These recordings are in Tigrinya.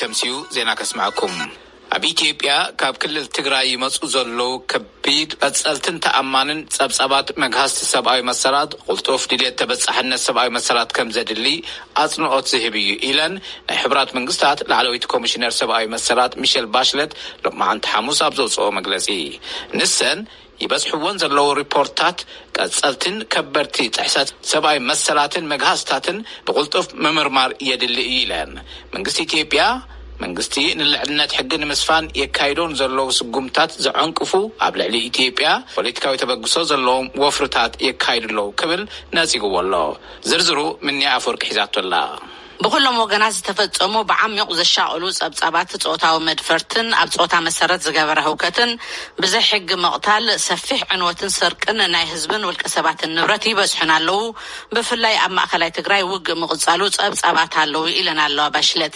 ከምሲኡ ዜና ከስምዐኩም። ኣብ ኢትዮጵያ ካብ ክልል ትግራይ ይመጹ ዘለዉ ከቢድ ቀጸልትን ተኣማንን ጸብጻባት መግሃስቲ ሰብኣዊ መሰላት፣ ቅልጡፍ ድልየት ተበጻሕነት ሰብኣዊ መሰላት ከም ዘድሊ ኣጽንኦት ዝህብ እዩ ኢለን ናይ ሕቡራት መንግስታት ላዕለወይቲ ኮሚሽነር ሰብኣዊ መሰላት ሚሸል ባሽለት ሎማዓንቲ ሓሙስ ኣብ ዘውፅኦ መግለጺ። ንሰን ይበጽሕዎን ዘለዉ ሪፖርታት ቀጸልትን ከበድቲ ጥሕሰት ሰብኣዊ መሰላትን መግሃስታትን ብቕልጡፍ ምምርማር የድሊ እዩ ኢለን። መንግስቲ ኢትዮጵያ መንግስቲ ንልዕልነት ሕጊ ንምስፋን የካይዶን ዘለዉ ስጉምታት ዘዐንቅፉ፣ ኣብ ልዕሊ ኢትዮጵያ ፖለቲካዊ ተበግሶ ዘለዎም ወፍርታት የካይዱ ኣለዉ ክብል ነጺግዎ ኣሎ። ዝርዝሩ ምንያ ኣፈወርቂ ሒዛቶ ኣላ። ብኩሎም ወገናት ዝተፈጸሙ ብዓሚቕ ዘሻቕሉ ጸብጻባት ጾታዊ መድፈርትን ኣብ ጾታ መሰረት ዝገበረ ህውከትን ብዘይ ሕጊ ምቕታል፣ ሰፊሕ ዕንወትን ስርቅን ናይ ህዝብን ውልቀ ሰባትን ንብረት ይበዝሑን ኣለዉ። ብፍላይ ኣብ ማእከላይ ትግራይ ውግእ ምቕጻሉ ጸብጻባት ኣለዉ ኢለን ኣለዋ ባሽለት።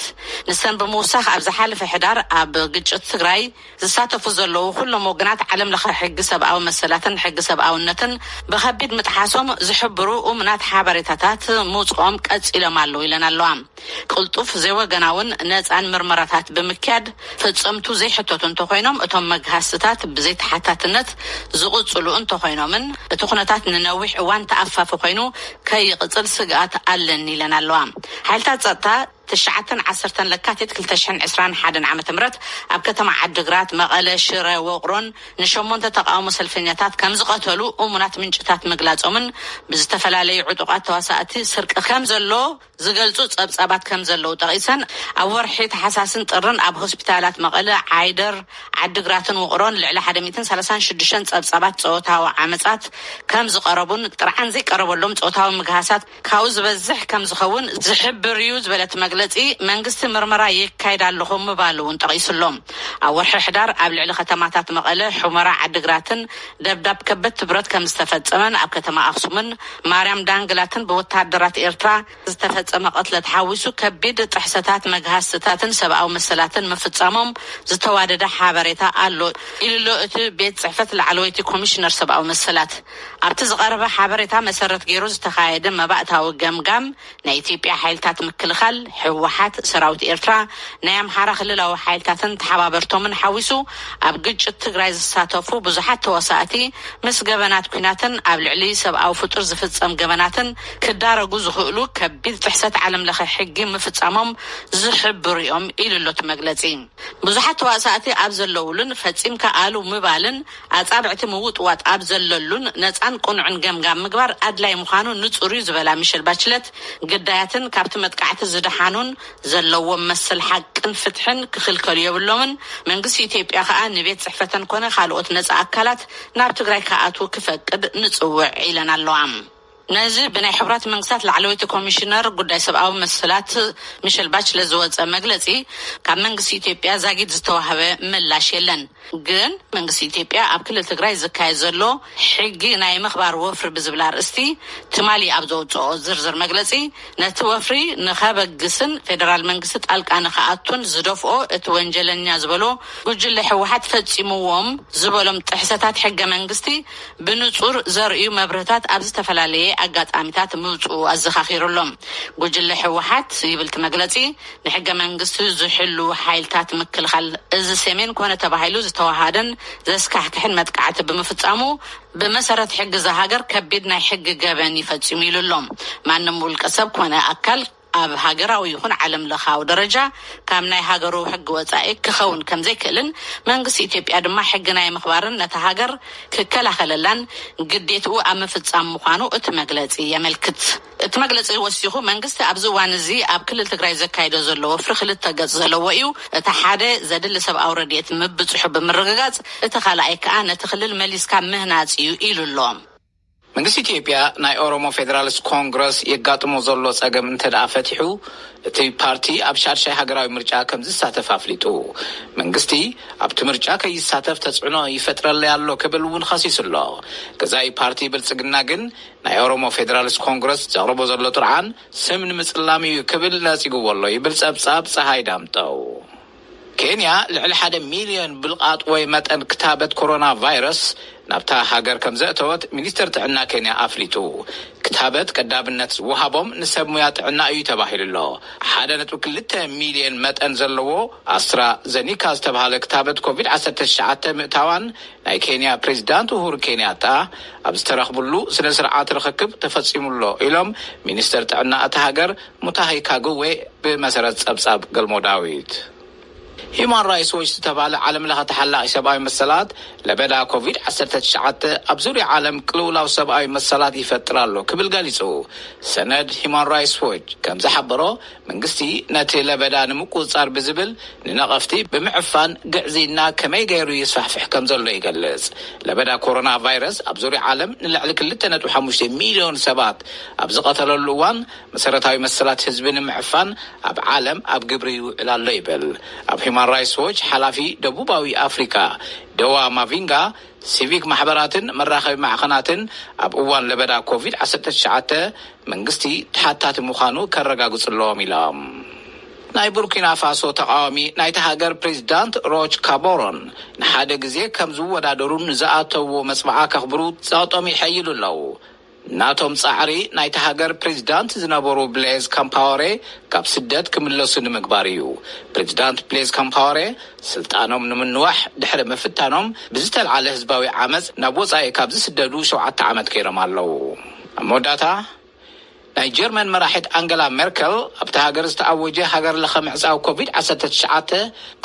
ንሰን ብምውሳኽ ኣብ ዝሓለፈ ሕዳር ኣብ ግጭት ትግራይ ዝሳተፉ ዘለዉ ኩሎም ወገናት ዓለም ለኸ ሕጊ ሰብኣዊ መሰላትን ሕጊ ሰብኣውነትን ብኸቢድ ምጥሓሶም ዝሕብሩ እሙናት ሓበሬታታት ምውፅኦም ቀፂሎም ኣለዉ ኢለን ኣለዋ። ቅልጡፍ ዘይወገናውን ነፃን ምርመራታት ብምክያድ ፈፀምቱ ዘይሕተቱ እንተኾይኖም እቶም መግሃስታት ብዘይተሓታትነት ዝቕፅሉ እንተኾይኖምን እቲ ኩነታት ንነዊሕ እዋን ተኣፋፊ ኮይኑ ከይቕፅል ስግኣት ኣለኒ ኢለን ኣለዋ። ሓይልታት ፀጥታ ትሽዓተን ዓሰርተን ለካቲት ክልተ ሽሕን ዕስራን ሓደን ዓመተ ምህረት ኣብ ከተማ ዓድግራት፣ መቐለ፣ ሽረ፣ ወቕሮን ንሸሞንተ ተቃውሞ ሰልፈኛታት ከም ዝቐተሉ እሙናት ምንጭታት ምግላጾምን ብዝተፈላለዩ ዕጡቓት ተዋሳእቲ ስርቂ ከም ዘሎ ዝገልጹ ጸብጻባት ከም ዘለዉ ጠቒሰን፣ ኣብ ወርሒ ተሓሳስን ጥርን ኣብ ሆስፒታላት መቐለ፣ ዓይደር፣ ዓድግራትን ውቕሮን ልዕሊ ሓደ ሚእትን ሰላሳን ሽዱሽተን ጸብጻባት ጾታዊ ዓመጻት ከም ዝቐረቡን ጥርዓን ዘይቀረበሎም ጾታዊ ምግሃሳት ካብኡ ዝበዝሕ ከም ዝኸውን ዝሕብር እዩ ዝበለት መግለጺ፣ መንግስቲ ምርመራ የካይድ ኣለኹ ምባሉ እውን ጠቒሱሎም። ኣብ ወርሒ ሕዳር ኣብ ልዕሊ ከተማታት መቐለ፣ ሑመራ፣ ዓድግራትን ደብዳብ ከበድቲ ብረት ከም ዝተፈጸመን ኣብ ከተማ ኣኽሱምን ማርያም ዳንግላትን ብወተሃደራት ኤርትራ ዝተፈጸመ ቅትለት ሓዊሱ ከቢድ ጥሕሰታት መግሃስትታትን ሰብኣዊ መሰላትን ምፍጻሞም ዝተዋደደ ሓበሬታ ኣሎ ኢሉሎ እቲ ቤት ጽሕፈት ላዕለወይቲ ኮሚሽነር ሰብኣዊ መሰላት። ኣብቲ ዝቐረበ ሓበሬታ መሰረት ገይሩ ዝተኻየደ መባእታዊ ገምጋም ናይ ኢትዮጵያ ሓይልታት ምክልኻል፣ ህወሓት፣ ሰራዊት ኤርትራ፣ ናይ ኣምሓራ ክልላዊ ሓይልታትን ተሓባበርቶምን ሓዊሱ ኣብ ግጭት ትግራይ ዝሳተፉ ብዙሓት ተዋሳእቲ ምስ ገበናት ኲናትን ኣብ ልዕሊ ሰብኣዊ ፍጡር ዝፍጸም ገበናትን ክዳረጉ ዝኽእሉ ከቢድ ጥሕሰት ዓለም ለኸ ሕጊ ምፍጻሞም ዝሕብሩ እዮም ኢሉ ኣሎ እቲ መግለጺ። ብዙሓት ተዋሳእቲ ኣብ ዘለውሉን ፈጺምካ ኣሉ ምባልን ኣጻብዕቲ ምውጥዋጥ ኣብ ዘለሉን ነጻን ቅኑዕን ገምጋም ምግባር ኣድላይ ምዃኑ ንጹር እዩ ዝበላ ሚሸል ባችለት፣ ግዳያትን ካብቲ መጥቃዕቲ ዝደሓኑን ዘለዎም መሰል ሓቅን ፍትሕን ክኽልከሉ የብሎምን፣ መንግስቲ ኢትዮጵያ ከኣ ንቤት ጽሕፈተን ኮነ ካልኦት ነጻ ኣካላት ናብ ትግራይ ክኣትዉ ክፈቅድ ንጽውዕ ኢለን ኣለዋ። ነዚ ብናይ ሕቡራት መንግስታት ላዕለወይቲ ኮሚሽነር ጉዳይ ሰብኣዊ መሰላት ሚሸል ባችለት ዝወጸ መግለጺ፣ ካብ መንግስቲ ኢትዮጵያ ዛጊድ ዝተዋህበ ምላሽ የለን። ግን መንግስቲ ኢትዮጵያ ኣብ ክልል ትግራይ ዝካየድ ዘሎ ሕጊ ናይ ምኽባር ወፍሪ ብዝብል ኣርእስቲ ትማሊ ኣብ ዘውጽኦ ዝርዝር መግለጺ፣ ነቲ ወፍሪ ንኸበግስን ፌደራል መንግስቲ ጣልቃ ንኽኣቱን ዝደፍኦ እቲ ወንጀለኛ ዝበሎ ጉጅለ ህወሓት ፈጺምዎም ዝበሎም ጥሕሰታት ሕገ መንግስቲ ብንጹር ዘርእዩ መብርህታት ኣብ ዝተፈላለየ ኣጋጣሚታት ምውጽኡ ኣዘኻኺሩ ኣሎ። ጉጅለ ህወሓት ይብል እቲ መግለጺ፣ ንሕገ መንግስቲ ዝሕሉ ሓይልታት ምክልኻል እዚ ሰሜን ኮነ ተባሂሉ ዝተዋሃደን ዘስካሕክሕን መጥቃዕቲ ብምፍጻሙ ብመሰረት ሕጊ እዛ ሃገር ከቢድ ናይ ሕጊ ገበን ይፈጺሙ ኢሉ ኣሎ። ማንም ውልቀ ሰብ ኮነ ኣካል ኣብ ሃገራዊ ይኹን ዓለም ለኻዊ ደረጃ ካብ ናይ ሃገሩ ሕጊ ወጻኢ ክኸውን ከም ዘይክእልን መንግስቲ ኢትዮጵያ ድማ ሕጊ ናይ ምኽባርን ነታ ሃገር ክከላኸለላን ግዴትኡ ኣብ ምፍጻም ምዃኑ እቲ መግለጺ የመልክት። እቲ መግለጺ ወሲኹ፣ መንግስቲ ኣብዚ እዋን እዚ ኣብ ክልል ትግራይ ዘካይዶ ዘሎ ወፍሪ ክልተ ገጽ ዘለዎ እዩ። እቲ ሓደ ዘድሊ ሰብኣዊ ረድኤት ምብጽሑ ብምርግጋጽ፣ እቲ ካልኣይ ከኣ ነቲ ክልል መሊስካ ምህናጽ እዩ ኢሉ ኣሎ። መንግስቲ ኢትዮጵያ ናይ ኦሮሞ ፌዴራሊስት ኮንግረስ የጋጥሞ ዘሎ ጸገም እንተ ደኣ ፈቲሑ፣ እቲ ፓርቲ ኣብ ሻድሻይ ሃገራዊ ምርጫ ከም ዝሳተፍ ኣፍሊጡ። መንግስቲ ኣብቲ ምርጫ ከይሳተፍ ተጽዕኖ ይፈጥረለይ ኣሎ ክብል እውን ኸሲሱ ኣሎ። ገዛኢ ፓርቲ ብልጽግና ግን ናይ ኦሮሞ ፌዴራሊስት ኮንግረስ ዘቕርቦ ዘሎ ጥርዓን ስም ንምጽላም እዩ ክብል ነጺግዎ ኣሎ ይብል ጸብጻብ ጸሃይ ዳምጠው። ኬንያ ልዕሊ ሓደ ሚልዮን ብልቓጥ ወይ መጠን ክታበት ኮሮና ቫይረስ ናብታ ሃገር ከም ዘእተወት ሚኒስተር ጥዕና ኬንያ ኣፍሊጡ። ክታበት ቀዳምነት ዝወሃቦም ንሰብ ሙያ ጥዕና እዩ ተባሂሉ ኣሎ። ሓደ ነጥቢ ክልተ ሚልዮን መጠን ዘለዎ ኣስትራ ዘኒካ ዝተባሃለ ክታበት ኮቪድ ዓሰርተ ትሽዓተ ምእታዋን ናይ ኬንያ ፕሬዚዳንት ኡሁሩ ኬንያታ ኣብ ዝተረኽብሉ ስነ ስርዓት ርኽክብ ተፈጺሙ ኣሎ ኢሎም ሚኒስተር ጥዕና እታ ሃገር ሙታሂ ካግዌ ብመሰረት ጸብጻብ ገልሞ ዳዊት። ሂማን ራይትስ ዎች ዝተባለ ዓለም ለኸ ተሓላቒ ሰብኣዊ መሰላት ለበዳ ኮቪድ ዓሰርተ ትሽዓተ ኣብ ዙርያ ዓለም ቅልውላው ሰብኣዊ መሰላት ይፈጥር ኣሎ ክብል ገሊጹ። ሰነድ ሂማን ራይትስ ዎች ከም ዝሓበሮ መንግስቲ ነቲ ለበዳ ንምቁጽጻር ብዝብል ንነቐፍቲ ብምዕፋን ግዕዝይና ከመይ ገይሩ ይስፋሕፍሕ ከም ዘሎ ይገልጽ። ለበዳ ኮሮና ቫይረስ ኣብ ዙርያ ዓለም ንልዕሊ ክልተ ነጥቢ ሓሙሽተ ሚልዮን ሰባት ኣብ ዝቐተለሉ እዋን መሰረታዊ መሰላት ህዝቢ ንምዕፋን ኣብ ዓለም ኣብ ግብሪ ይውዕል ኣሎ ይብል። ኣብ ሂማን ራይትስ ዎች ሓላፊ ደቡባዊ ኣፍሪካ ደዋ ማቪንጋ ሲቪክ ማሕበራትን መራኸቢ ማዕኸናትን ኣብ እዋን ለበዳ ኮቪድ ዓሰርተ ትሽዓተ መንግስቲ ተሓታቲ ምዃኑ ከረጋግጹ ኣለዎም ኢሎም። ናይ ቡርኪና ፋሶ ተቃዋሚ ናይቲ ሃገር ፕሬዚዳንት ሮች ካቦሮን ንሓደ ግዜ ከም ዝወዳደሩ ንዝኣተውዎ መጽብዓ ከኽብሩ ጸቕጦም ይሐይሉ ኣለዉ። ናቶም ጻዕሪ ናይቲ ሃገር ፕሬዚዳንት ዝነበሩ ብሌዝ ካምፓወሬ ካብ ስደት ክምለሱ ንምግባር እዩ። ፕሬዚዳንት ብሌዝ ካምፓወሬ ስልጣኖም ንምንዋሕ ድሕሪ ምፍታኖም ብዝተልዓለ ህዝባዊ ዓመፅ ናብ ወጻኢ ካብ ዝስደዱ ሸውዓተ ዓመት ገይሮም ኣለዉ። ኣብ መወዳእታ ናይ ጀርመን መራሒት ኣንገላ ሜርከል ኣብቲ ሃገር ዝተኣወጀ ሃገር ለኸ ምዕፃው ኮቪድ ዓሰርተ ትሽዓተ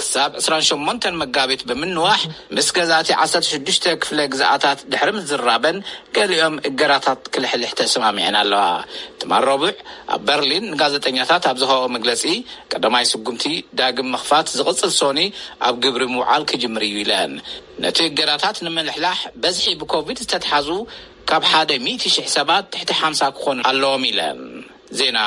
ክሳብ ዕስራን ሸሞንተን መጋቢት ብምንዋሕ ምስ ገዛእቲ ዓሰርተ ሽዱሽተ ክፍለ ግዝኣታት ድሕሪ ምዝራበን ገሊኦም እገዳታት ክልሕልሕ ተሰማሚዐን ኣለዋ። ትማል ረቡዕ ኣብ በርሊን ንጋዜጠኛታት ኣብ ዝሃቦ መግለፂ ቀዳማይ ስጉምቲ ዳግም ምኽፋት ዝቕፅል ሶኒ ኣብ ግብሪ ምውዓል ክጅምር እዩ ኢለን። ነቲ እገዳታት ንምልሕላሕ በዝሒ ብኮቪድ ዝተትሓዙ ካብ ሓደ ሚእቲ ሽሕ ሰባት ትሕቲ ሓምሳ ክኾኑ ኣለዎም ኢለን። ዜና